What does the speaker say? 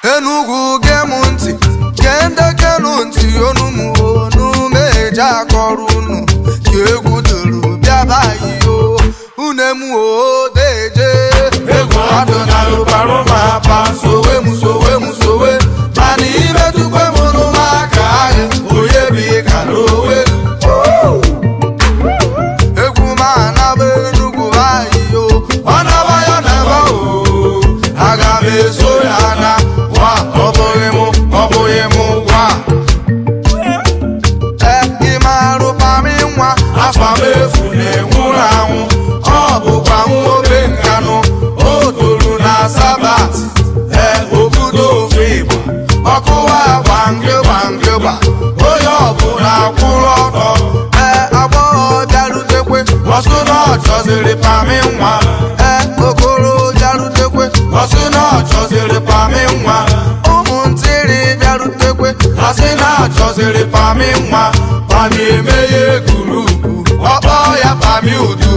Enugwu, gee m ntị, gee ndị kenu ntị, onu m onu meje akọrọ unu ka egwu duru bịaba iyo une m o deje. Egwu adụnalụbarụ m apa, sowe m, sowe m, sowe, mana imetụkwe m n'ụmụaka ahụ onye bụ ịka n'owe. Egwu m anaba Enugwu ayo, ọ naba ya naba o, aga m eso ya na wa. Ọ bụghị mụ, ọ bụghị mụ wa. E ịmarụ pami nwa afa m efu na-enwuru anwụ, ọ bụkwa nwa obe nkanụ o toru na sabat e obodo ofe Igbo ọkụwa gbangịgba ngịgba, onye ọbụla kwụrụ ọtọ. Ee, agbọghọ bịarutekwe, ọsụ na ọ chọziri pami nwa. Ee, okoro bịarutekwe, ọsụ na ọ chọziri pami nwa. Ụmụntịrị bịarutekwe, asị na achọziri pami nwa. Pami emeghe gurupu, ọkpọ ya pami udu.